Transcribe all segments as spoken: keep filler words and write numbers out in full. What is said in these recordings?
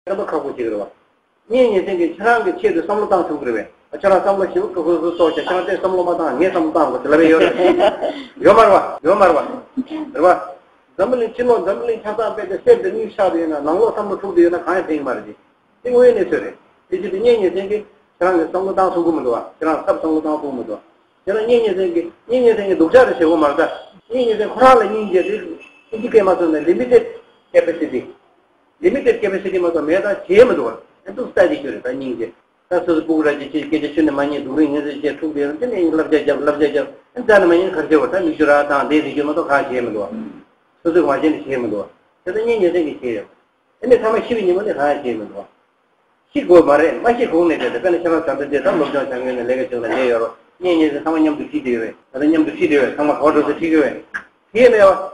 ཕན་ཐོགས་ཁག་པོ་ཅིག་རེད་བ། གཉེན་ཉེ་ཚན་གྱིས་ཁྱེད་རང་གི་ཆེད་དུ་བསམ་བློ་བཏང་ཐུབ་ཀྱི་རེད་བས། ཁྱེད་རང་བསམ་བློ་ཞིབ་ཁ་ཁོས་ཁོས་གཏོགས་ཤག་ཁྱེད་རང་དེ་བསམ་བློ་མ་བཏང་ངས་བསམ་བློ་བཏང་དགོས་ཟེར་ལབ་ཡས་ཡོད་རེད། ཡོད་མ་རེད་བ། ཡོད་མ་རེད་བ། རེད་བ། འཛམ་བུ་གླིང་ཕྱི་ལོགས་འཛམ་བུ་གླིང་ཆ་ཚང་དཔེ་དེ་གསེར་དེ་གཉིས་ཆགས་དེ་ཡོད་ན་ནང་ལོགས་བསམ་བློ་འཁྲུག་དེ་ཡོད་ན་གང་ཡང་ཕན་གྱི་མ་རེད་དེ། དེ་དངོས་ཡོད་གནས་ཚུལ་རེད། དེ་བྱས་ཏེ་གཉེན་ཉེ་ཚན་གྱིས་ཁྱེད་རང་གི་བསམ་བློ་བཏང་ཐུབ་ཀྱི་མི་འདུག་བ། ཁྱེད་རང་ཚབ་བསམ་བློ་བཏང་ཐུབ་ཀྱི་མི་འདུག་བ། ཁྱེད་རང་གཉེན་ཉེ་ཚན་གྱིས་གཉེན་ཉེ་ཚན་གྱིས་སྡུག་ཅག་རེ་བྱེད་དགོས་མ་རེད་ད། གཉེན་ཉེ་ཚན་ཁོ་རང་ལ་སྙིང་རྗེ་དེ་ཨིན་ཇི་སྐད་མ་སོང་ན་ལི་མི་ཊེཌ་ཀེ་པེ་སི་ཊི། ལི་མི་ཊེཌ་ཀེ་པེ་སི་ཊི་མ་གཏོགས་མེད་ད་བྱས་མི་འདུག་བ། ཨ་འདུག་ས་དེ་ཁྱོད་རེད་ད་སྙིང་རྗེ། ད་སོ་སོ་སྤུ་གུ་ར་ཅིག་ཅིག་སྐད་ཆ་ཤོད་ནས་མ་ཉན་སྡུག་རུས་ངན་ཟེར་བྱས་འཁྲུག་དེ་ཡང་དེ་ནས་བསླབ་བྱ་རྒྱབ་བསླབ་བྱ་རྒྱབ་ཨ་ཙ་ནས་མ་ཉན་གར་བྱེད་བར་ད་མིག་ཆུ་ར་བཏང་དེ་རེ་ཤོད་མ་གཏོགས་གང་བྱས་མི་འདུག་བ། སོ་སོས་མ་བྱས་ནས་བྱས་མི་འདུག་བ། དེ་ད་གཉེན་ཉེ་ཚན་གྱིས་བྱས་ཡོད། དེ་ནས་ཚང་མ་ཤི་བའི་ཉིན་མོ་ནས་གང་ཡང་བྱས་མི་འདུག་བ། ཤི་དགོས་མ་རེད་མ་ཤི་གོང་ནས་བྱས་ཏེ་དཔེར་ན་ཁྱེད་རང་ད་ལྟ་དེ་ད་སློབ་སྦྱོང་བྱ་མཁན་ནས་ལས་ཀ་བྱེད་ལ་ལས་ཡོད་རོགས་གཉེན་ཉེ་ཚན་ཚང་མ་མཉམ་དུ་ཁྲིད་དེ་ཡོད་རེད། ད་ལྟ་མཉམ་དུ་ཁྲིད་དེ་ཡོད་རེད་ཚང་མ་གོ་འགྲོ་ཚེ་ཁྲིད་དགོས་རེད། ཁྲིད་མེད་བ།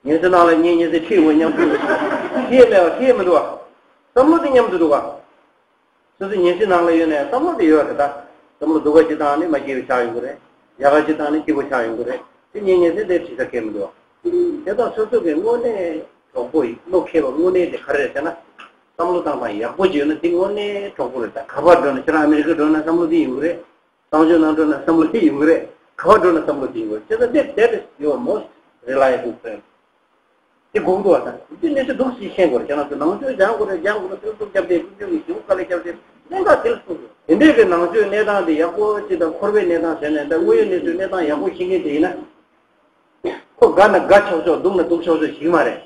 ཉེ་ཚན་ནང་ལ་གཉེན་ཉེ་ཚན་ཁྲིད་དགོས་མཉམ་ཁྲིད་དགོས། ཁྲིད་མེད་བ་ཁྲིད་མི་འདུག་བ། བསམ་བློ་དེ་མཉམ་དུ་འདུག་བ། སོ་སོའི་ཉེ་ཚན་ནང་ལ་ཡོད་ནའི་བསམ་བློ་དེ་ཡོད་རེད་ད། བསམ་བློ་སྡུག་ག་ཅིག་བཏང་ནས་མ་སྐྱིད་པ་ཆགས་ཡོང་གི་རེད། ཡག་ག་ཅིག་བཏང་ནས་སྐྱིད་པོ་ཆགས་ཡོང་གི་རེད། དེ་གཉེན་ཉེ་ཚན་དེ་ཁྲིད་ས་ཁེལ་མི་འདུག་བ། དེ་དང་སོ་སོ་གི་དངོས་གནས་གྲོགས་པོ་ཡིན་བློ་མཁས་པ་དངོས་གནས་དེ་ག་རེ་རེད་ཟེར་ན། བསམ་བློ་བཏང་སྟངས་ཡག་པོ་ཅིག་ཡོད་ན་དེ་དངོས་གནས་གྲོགས་པོ་རེད་ད་ག་པར་འགྲོ་ན་ཁྱེད་རང་ཨ་མི་རི་ཀ་འགྲོ་ན་བསམ་བློ་དེ་ཡོང་གི་རེད། གཙང་ཆུ་ནང་འགྲོ་ན་བསམ་བློ་དེ་ཡོང་གི་རེད། ག་པར་འགྲོ་ན་བསམ་བློ་དེ་ཡོང་གི་རེད་བྱས་ཙང་དེ་that is your most reliable friend། དེ་དགོས་འདུག་བ་དང་དེ་གནས་ཚུལ་འདུག་ཞིག་ཤེས་དགོས་རེད་ཁྱེད་རང་ཚོ་ནང་ཆོས་སྦྱང་དགོས་རེད་སྦྱང་དགོས་རེད་སེམས་སུ་སྐྱབས་བསྟེན་ཀུན་སྤྱོད་ཀྱི་ཞིང་དཀའ་ལས་སྐྱབས་བསྟེན་གནད་འགག་དེ་ལ་གསུངས་དགོས་དེ་འདྲས་ཀྱི་ནང་ཆོས་གནས་སྟངས་དེ་ཡག་པོ་ཅིག་དང་འཁོར་བའི་གནས་སྟངས་བྱས་ནས་ད་དངོས་ཡོད་གནས་ཚུལ་གནས་སྟངས་ཡག་པོ་ཤེས་མཁན་དེ་ཡིན་ན་ཁོ་དགའ་ན་དགའ་ཆོག་ཆོག་སྡུག་ན་སྡུག་ཆོག་ཆོག་ཞིག་མ་རེད།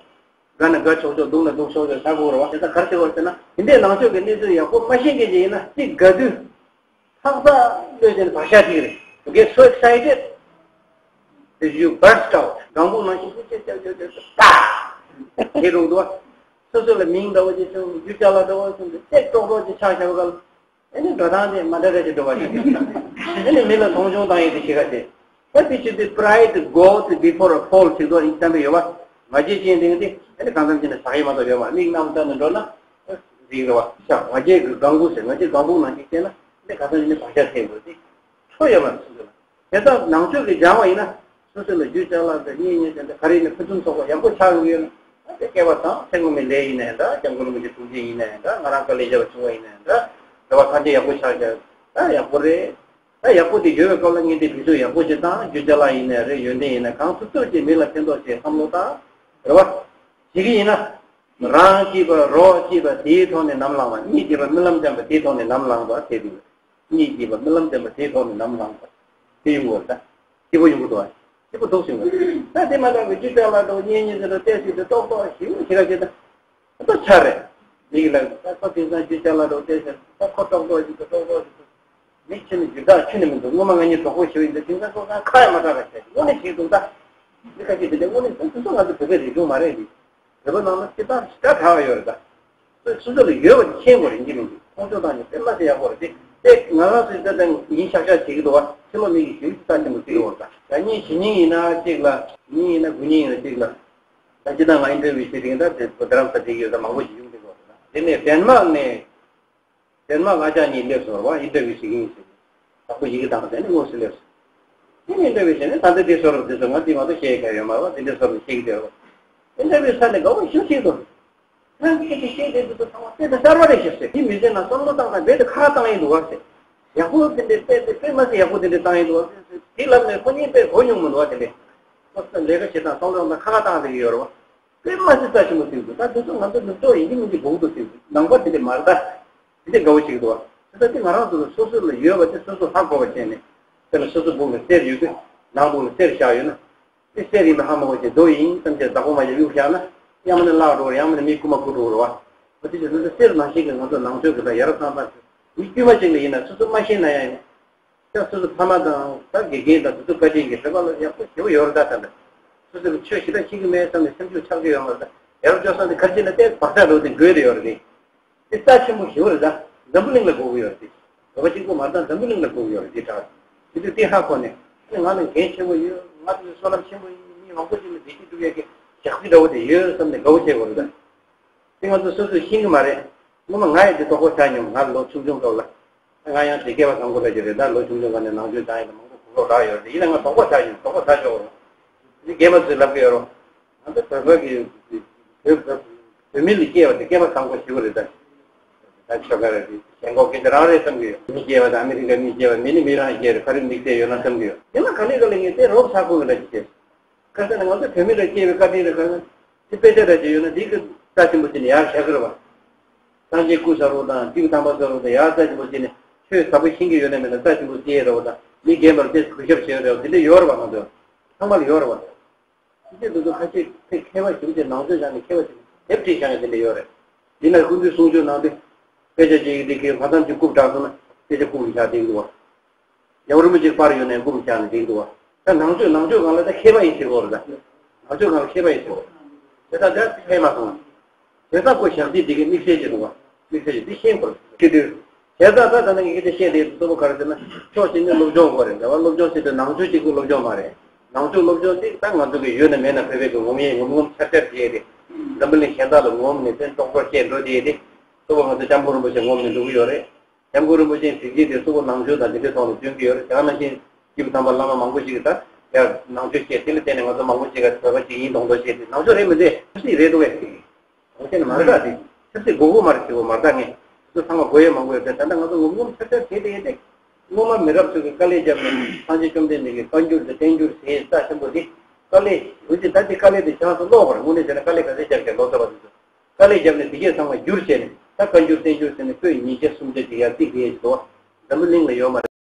དགའ་ན་དགའ་ཆོག་ཆོག་སྡུག་ན་སྡུག་ཆོག་ཆོག་ཆགས་དགོས་རེད་བ་དེ་ལྟར་ག་རེ་བྱེད་དགོས་ཟེར་ན་དེ་འདྲས་ནང་ཆོས་ཀྱི་གནས་ཚུལ་ཡག་པོ་མ་ཤེས་མཁན་ཅིག་ཡིན་ན་ཅིག་དགའ་དུས། ཐག་ཐག་གློད་བྱས་ནས་བག་ཆགས་ཅིག་རེད། You get so excited that you burst out. སྒང་བུ་ནང་བཞིན་ཅིག་ཅིག་ཅིག་ཅིག་ཅིག་པ། དེ་རུ་འདུག་བ། སོ་སོ་ལ་མིང་འདྲ་བོ་ཅིག་བྱུང་རྒྱུ་ཅ་ལག་འདྲ་བོ་བྱུང་སྟེ་ཏེག་ཏོག་ཏོག་ཅིག་ཆགས་བཞག་པ་ལ། ཨེ་ནི་འགྲོ་སྟངས་དེ་མ་འདྲ་འདྲ་ཞིག་འགྲོ་བ་ཞིག་ཨེ་ནི་མི་ལ་མཐོང་ཆུང་བཏང་ཡས་དེ་ཞིག་ག་དེ། ད་དེ་ཕྱིར་དེ་pride goeth before a fall ཞིག་ཏོ་ཡིན་བསམ་པའི་ཡོད་པ། ང་རྒྱལ་ཅན་དེ་དེ་ཨེ་ནི་གང་འཚམ་ཅིག་ནས་ཟག་ཡས་མ་གཏོགས་ཡོད་མ་མིག་རྣམ་ལྟ་ནས་འགྲོ་ན། རིག་རེད་བ། ཤ་ང་རྒྱལ་གྱི་ལྒང་བུ་ཟེར་ང་རྒྱལ་ལྒང་བུ་ནང་བཞིན་བྱས་ན་ཨེ་ནི་གང་འཚམ་ཅིག་ནས་བག་ཆགས་འཐེན་དགོས་དེ། ཁྱོད་ཡོད་མ་རེད་སོ་སོ་ལ། དེ་ལྟར་ནང་ཆོས་ཀྱི་སྦྱང་བ་ཡིན་ན། སོ་སོ་ལ་རྒྱུ་ཅ་ལག་དང་གཉེན་ཉེ་དེ་འདྲ་ག་རེ་ཡིན་ན་ཕུན་སུམ་ཚོགས་པ་ཡག་པོ་ཆགས་ཡོང་གི་ཡོད་ན། ཨ་དེ་སྐལ་བ་དང་མཚན་ངོ་མའི་ལས་ཡིན་ནའི་འདྲ་སྐྱབས་མགོན་རིན་པོ་ཆེ་ཐུགས་རྗེ་ཡིན་ནའི་འདྲ་ང་རང་དཀའ་ལས་བརྒྱབ་པ་བྱུང་བ་ཡིན་ནའི་འདྲ། འདྲ་བ་ཐམས་ཅད་ཡག་པོ་ཆགས་ཀྱང་ད་ཡག་པོ་རེད། ད་ཡག་པོ་དེ་ཡོད་པའི་སྐབས་ལ་ངས་དེ་དུས་ཚོད་ཡག་པོ་ཅིག་བཏང་རྒྱུ་ཅ་ལག་ཡིན་ནའི་རེད་ཡོན་ཏན་ཡིན་ན་གང་ཐུབ་ཐུབ་ཅིག་མི་ལ་ཕན་ཐོགས་ཆེད་བསམ་བློ་བཏང་། རེད་བ། བྱེད་ཀྱི་ཡིན་ན། རང་སྐྱིད་པ་རོགས་སྐྱིད་པ་དེའི་ཐོག་ནས་ནམ་ལངས་པ་གཉིས་སྐྱིད་པ་རྨི་ལམ་འཇམ་པ་དེའི་ཐོག་ནས་ནམ་ལངས་པ་དེ་དུས། གཉིས་སྐྱིད་པ་རྨི་ལམ་འཇམ་པ་དེའི་ཐོག་ནས་ནམ་ལངས་པ་དེ་ཡོང་གི་རེད་ད། སྐྱིད་པོ་ཡོང་གི་འདུག་ཨ། སྐྱིད་པོ་འདུག་ཟེར་གི་རེད། ད་དེ་མ་ལངས་པའི་རྒྱུ་ཅ་ལག་དང་གཉེན་ཉེ་ཟེར་ན་བལྟས་ཟིན་དུས་ཏོག་ཏོག་ཞིག་ཞིག་ག་ཞིག་ད། ད་ཆ་རེད། མི་གི་ལ་ད་ཁོ་དེང་སང་རྒྱུ་ཅ་ལག་དང་བལྟས་ཟིན་ད་ཁོ་ཏོག་ཏོག་ཞིག་ཏོག་ཏོག་ཞིག་མི་ཁྱོད་ནི་རྒྱུ་དག་ཁྱོད་ནི་མི་འདུག་སྔོན་མ་ང་གཉིས་གྲོགས་པོ་ཞིག་ཡིན་ད་དེང་སང་ཁོ་ཁ་ཁ་ཡ་མ་གྲག་ག་བྱས་དངོས་གནས་ཞིག་འདུག་ད། མི་ཁ་ཤས་དེ་འདྲ་དངོས་གནས་སོ་སོ་ང་ཚོ་བོད་པའི་རིག་གཞུང་མ་རེད་དེ། བོད་པ་ནང་ལ་སྤྱི་བཏང་ཞེ་དྲག་གྲགས་ཡོད་རེད་ད། སོ་སོ་ལ་ཡོད་པ་དེ་མཁྱེན་དགོས་རེད་འདི་མིན་འདི་མཐོང་ཆུང་བཏང་ནས་དཔེ་མ་སྲིད་ཡག་པོ་རེད་དེ་དེ་ང་རང་ཚོའི་ད་ལྟ་ཡིན་ཤག་ཤག་བྱེད་ཀྱི་འདུག་བ་ཕྱི་ལོགས་མི་གིས་ཞུ་རྩ་ཆེན་པོ་བརྩི་གི་འོང་ད་ད་གཉིས་ཞི་སྙིང་ཡིན་ན་གཅིག་ལ་ཉིན་ཡིན་ན་དགུ་ཉིན་ཡིན་ན་གཅིག་ལ་ད་ཅི་ད་ང་ཨིན་ཊར་བིའུ་བྱེད་དེ་ད་དེ་རྡ་རམ་ས་བསྡད་ཀྱི་ཡོད་ད་མང་པོ་ཞིག་ཡོང་གི་འདུག་བ་དེ་ནས་ཌེན་མཱག་ནས། དེར་མ་ང་ཅག་གཉིས་སླེབས་སོང་བ་ཨིན་ཊར་བིའུ་བྱེད་ཀྱི་ཡིན་ཟེར། དྲག་པོ་ཡི་གེ་དང་དེ་ནི་དངོས་སུ་སླེབས་སོང་། དེ་ནི་ཨིན་ཊར་བིའུ་བྱས་ནས་ད་ལྟ་དེ་བཟོ་རབས་དེ་ཚོ་ང་དེ་མ་གཏོགས་བཤད་ཡ་གང་ཡོད་མ་རེད་བ་དེ་འདྲའི་བཟོ་རབས་བཤད་ཀྱི་ཡོད་རེད་བ། ཨིན་ཊར་བིའུ་ས་ནས་དགའ་བོ་ཞེ་པོ་བྱེད་འདུག་ང་གིས་དེ་བཤད་དེ་འདི་ཚོ་ཚང་མ་དཔེ་དེ་གསར་བ་རེད་ཤག་ཟེར་དེ་མི་ཟེར་ན་བསམ་བློ་བཏང་ན་རྦད་དེ་ཁ་བཏང་ཡིན་འདུག་བ་ཟེར། ཡག་པོ་དེ་འདྲའི་དཔེ་དེ་དཔེ་མ་ཟེར་ཡག་པོ་དེ་འདྲའི་བཏང་ཡིན་འདུག་བ་ཟེར་དེ་ལབ་ནས་ཁོ་གཉིས་དཔེ་གོ་མྱོང་མི་འདུག་བ་དེ་འདྲའི། ཁོ་ཚོ་ལས་ཀ་བྱེད་སྟངས་བསམ་བློ་བཏང་ན་ཁ་ཁ་བཏང་བསྡད་ཀྱི་ཡོད་རེད་བ། དཔེ་མ་སྲིད་རྩ་ཆེན་པོ་ཟེར་འདུག་ད་དེ་ཚོ་ང་ཚོ་ནུབ་ཕྱོགས་ཡིན་གཅིག་མིན་གཅིག་དགོས་ཀྱི་འདུག་ཟེར་འདུག་ནང་པ་དེ་འདྲ་མ་རེད་ད། དེ་འདྲ་དགའ་བོ་ཞིག་འདུག་བ། དེ་ལྟ་དེ་ང་རང་ཚོ་ལ་སོ་སོ་ལ་ཡོད་པ་དེ་སོ་སོ་ཧ་གོ་བ་བྱས་ནས། དེ་ལ་སོ་སོ་སྦུག་ལ་གསེར་ཡོད་དུས་ནང་སྦུག་ལ་གསེར་བཞག་ཡོད་ན། དེ་གསེར་ཡིན་པ་ཧ་མ་གོ་བྱས་རྡོ་ཡིན་བསམ་བྱས་བདག་པོ་མ་བྱས་གཡུག་བཞག་ན་གཡའ་མ་ནས་བརླག་འགྲོ་བ་ཡང་མིན་ན་མིའི་རྐུ་མ་རྐུ་འགྲོ་བ་རེད་བ། འོ་དེ་བྱས་ན་འདི་གསེར་ནང་བཞིན་གྱི་ང་ཚོ་ནང་ཆོས་ཀྱི་ལ་ཡ་རབས་གསང་སྟངས་ཀྱི་མི་དཀྱུས་མ་ཅིག་ལ་ཡིན་ན་སོ་སོ་མ་ཤེས་ན་ཡང་ཡིན། ཀྱང་སོ་སོ་ཕ་མ་དང་ད་དགེ་རྒན་དང་དེ་ཚོ་བཀའ་དྲིན་གྱིས་བོད་པ་ལ་ཡག་པོ་ཞེ་པོ་ཡོད་རེད་ད་ད་འདྲ། སོ་སོ་ལ་ཆོས་ཞེ་དྲག་ཤེས་ཀྱི་མེད་བསམ་ནས་སེམས་ཤུགས་ཆག་གི་ཡོད་མ་རེད་ད། ཡ་རབས་སྤྱོད་བཟང་དེ་ག་རེ་བྱས་ན་ཏོག་ཙམ་བག་ཆགས་འགྲོ་དེ་དགོས་རེད་ཡོད་རེད་དེ། དེ་རྩ་ཆེན་པོ་ཞེ་པོ་རེད་ད། འཛམ་བུ་གླིང་ལ་དགོས་ཀྱི་ཡོད་རེད་དེ། བོད་པ་གཅིག་པོ་མ་རེད་ད་འཛམ་བུ་གླིང་ལ་དགོས་ཀྱི་ཡོད་རེད་དེ་དྲག་དེ་དུས་དེ་ཧ་གོ་ནས་ཨ་ནི་ང་ལ་འགན་ཆེན་པོ་ཡོད་ང་ཚོའི་བསོད་ནམས་ཆེན་པོ་ཡིན་མི་མང་པོ་ཅིག་ལ་བདེ་སྐྱིད་སྒྲུབ་ཡས་ཀྱི་ཞག་རྩི་འདྲ་བོ་དེ་ཡོད་བསམ་ནས་དགའ་བོ་བྱེད་དགོས་རེད་ད། དེ་ང་ཚོ་སོ་སོས་ཤེས་ཀྱི་མ་རེད། སྔོན་མ་ང་ཡང་དེ་དོགས་པ་ཆགས་མྱོང་ང་ལོ་ཆུང་ཆུང་སྐབས་ལ། ང་ཡང་དེ་སྐལ་བ་བཟང་པོ་འདྲ་ཞིག་རེད་ད་ལོ་ཆུང་ཆུང་སྒང་ནས་ནང་ཆོས་སྦྱང་ཡས་ལ་མང་པོ་གོ་སྐབས་རག་ཡོད་རེད་ཡིན་ན་ང་དོགས་པ་ཆགས་ཡོང་དོགས་པ་ཆགས་ཆོག་རུང་། དེ་རྒན་པ་ཚོས་ལབ་ཀྱི་ཡོད་རུང་། ང་ཚོ་བོད་པ་གི་བོད་བོད་མི་ལ་སྐྱེས་པ་དེ་སྐལ་བ་བཟང་པོ་ཞིག་རེད་ད། ད་ཆོ་ག་རེད། ཞེན་ཁོག་སྐད་ཆ་རང་རེད་བསམ་གྱི་ཡོད། མི་སྐྱེ་བ་དང་ཨ་མི་རི་ཀ་མི་སྐྱེ་བ་མི་ནི་མི་རང་སྐྱེ་རེད། ཁ་རིག་དམིགས་བསལ་ཡོད་ན་བསམ་གྱི་ཡོད། ཡིན་ན་ག་ལེ་ག་ལེ་ངས་དེ་རོབ་ཚ་ཁུལ་གྱི་འདྲ་ཅིག་བྱས། ཁ་སང་ནས་ང་ཚོ་བོད་མི་ལ་སྐྱེ་བའི་བཀའ་དྲིན་རེད། ག་ཚོད་དེ་དཔེ་ཆ་འདྲ་ཅིག་ཡོད་ན་དེ་གི་རྩ་ཆེན་པོ་བྱས་ནས་ཡར་བཞག་གི་རེད་བ། སངས་རྒྱས་སྐུ་ཟེར་རོ་དང་སྐྱེས་བུ་དམ་པ་ཟེར་རོ་དང་ཡར་རྩ་ཆེན་པོ་བྱས་ནས་ཆོས་ཟབ་པོ་ཤེས་ཀྱི་ཡོད་ན་མེད་ན་རྩ་ཆེན་པོ་བྱས་རེད་བ། དང་མི་རྒན་པར་དེ་གུས་ཞབས་བྱས་རེད་བ། དེ་འདྲ་ཡོད་རེད་བ། ང་ཚོ་ཚང་མ་ལ་ཡོད་རེད་བ། ཕྱི་རྒྱལ་དུ་ཚོ་ཁ་ཤས་ཕའི་མཁས་པ་ཞིག་ཅེས་ནང་ཆོས་སྦྱངས་ནས་མཁས་པ་ཞིག་དེབ་བྲིས་བཞག་ཡ་དེ་འདྲ་ཡོད་རེད། འདི་ན་ཀུན་འདུས་གསུང་ཆོས་ནང་དུ་དཔེ་ཆ་ཅིག་འདི་གའི་ཕ་ཚང་གཅིག་རྐུབ་བྲེགས་སོང་ན་དཔེ་ཆ་རྐུབ་བཞག་བསྡད་འདུག་བ། ཡང་རིན་པོ་ཆེ་པར་ཡོད་ནས་རྐུབ་བཞག་ནས་བསྡད་འདུག་བ། ད་ནང་ཆོས་ནང་ཆོས་སྒང་ལ་ད་མཁས་པ་ཡིན་ཟེར་གོ་རེད། ད་ནང་ཆོས་སྒང་ལ་མཁས་པ་ཡིན་ཟེར་གོ། དེ་ད་ད་ཕན་མ་སོང་། དེ་ད་ཁོ་ཞག་རྩིས་འདི་གའི་དམིགས་བསལ་ཅིག་འདུག་བ། དམིགས་བསལ་ཅིག་འདི་ཤེས་དགོས་རེད། དེ་དུས། བྱས་ཙང་ད་ད་ནང་གི་དེ་བཤད་དེ་གཙོ་བོ་ག་རེ་ཟེར་ན། ཕྱོགས་གཅིག་ནས་སློབ་སྦྱོང་དགོས་རེད། འདྲ་བ་སློབ་སྦྱོང་ཟེར་དུས་ནང་ཆོས་གཅིག་པུའི་སློབ་སྦྱོང་མ་རེད། ནང་ཆོས་སློབ་སྦྱོང་དེ་ད་ང་ཚོ་གི་ཡོད་ན་མེད་ན་བོད་པའི་གི་ངོམ་ཡས་ངོམ་ངོམ་འཆར་འཆར་བྱས་ཏེ། འཛམ་བུ་གླིང་གཞན་དག་ལ་ངོམ་ནས་དེ་རྟོགས་པ་སྐྱེ་འགྲོ་དེ་དེ། གཙོ་བོ་ང་ཚོ་སྐྱབས་མགོན་རིན་པོ་ཆེ་ངོམ་ནས་འགྲོ་གི་ཡོད་རེད། སྐྱབས་མགོན་རིན་པོ་ཆེའི་གཟི་བརྗིད་དེ་གཙོ་བོ་ནང་ཆོས་དང་དེ་འདྲའི་ཐོག་ནས་སྟོན་གྱི་ཡོད་རེད། དེ་ག་ནང་བཞིན་སྐྱེས་བུ་དམ་པ་བླ་མ་མང་པོ་ཞིག་གིས་ད་ཡར་ནང་ཆོས་བཤད། དེ་ལ་བརྟེན་ནས་ང་ཚོ་མང་པོ་ཞིག་གིས་བོད་པ་ཅིག་ཡིན་མདོག་མདོག་བྱས་ཏེ། ནང་ཆོས་རེད་མི་འདུག་གས། ཆབ་སྲིད་རེད་འདུག་གས། འོ་དེ་ནི་མ་རེད་ད། དེ་ཆབ་སྲིད་དགོས་མཁོ་མ་རེད་ཟེར་གོ་མ་རེད་ད། ངས་ཚོ་ཚང་མ་དགོས་ཡས་མང་པོ་ཡོད་དེ། ད་ལྟ་ང་ཚོ་ངོམ་ངོམ་འཆར་འཆར་བྱས་ཏེ་ཡོད་དེ། སྔོན་མ་མི་རབས་ཚོས་ཀྱི་དཀའ་ལས་བརྒྱབ་ནས་སངས་རྒྱས་བཅོམ་ལྡན་འདས་ཀྱི་བཀའ་འགྱུར་དེ་བསྟན་འགྱུར་ཟེར་རྩ་ཆེན་པོ་འདི། དཀའ་ལས་འོ་དེ་ད་དེ་དཀའ་ལས་དེ་ཆང་སོ་ཀློག་པར་དངོས་གནས་བྱས་ན་དཀའ་ལས་ག་ཚོད་བརྒྱབ་ཀྱང་ལོ་ཙཱ་བ་དེ་ཚོ་དཀའ་ལས་བརྒྱབ་ནས་དེ་གས་ཚང་མ་བསྒྱུར་བྱས་ནས། ད་བཀའ་འགྱུར་བསྟན་འགྱུར་ཟེར་ནས་པོད་ཉིས་བརྒྱ་སུམ་བརྒྱ་ཅིག་ཡར་བརྩིགས་བསྡད་ཡོད་དོ། འཛམ་བུ་གླིང་ལ་ཡོད་མ་རེད།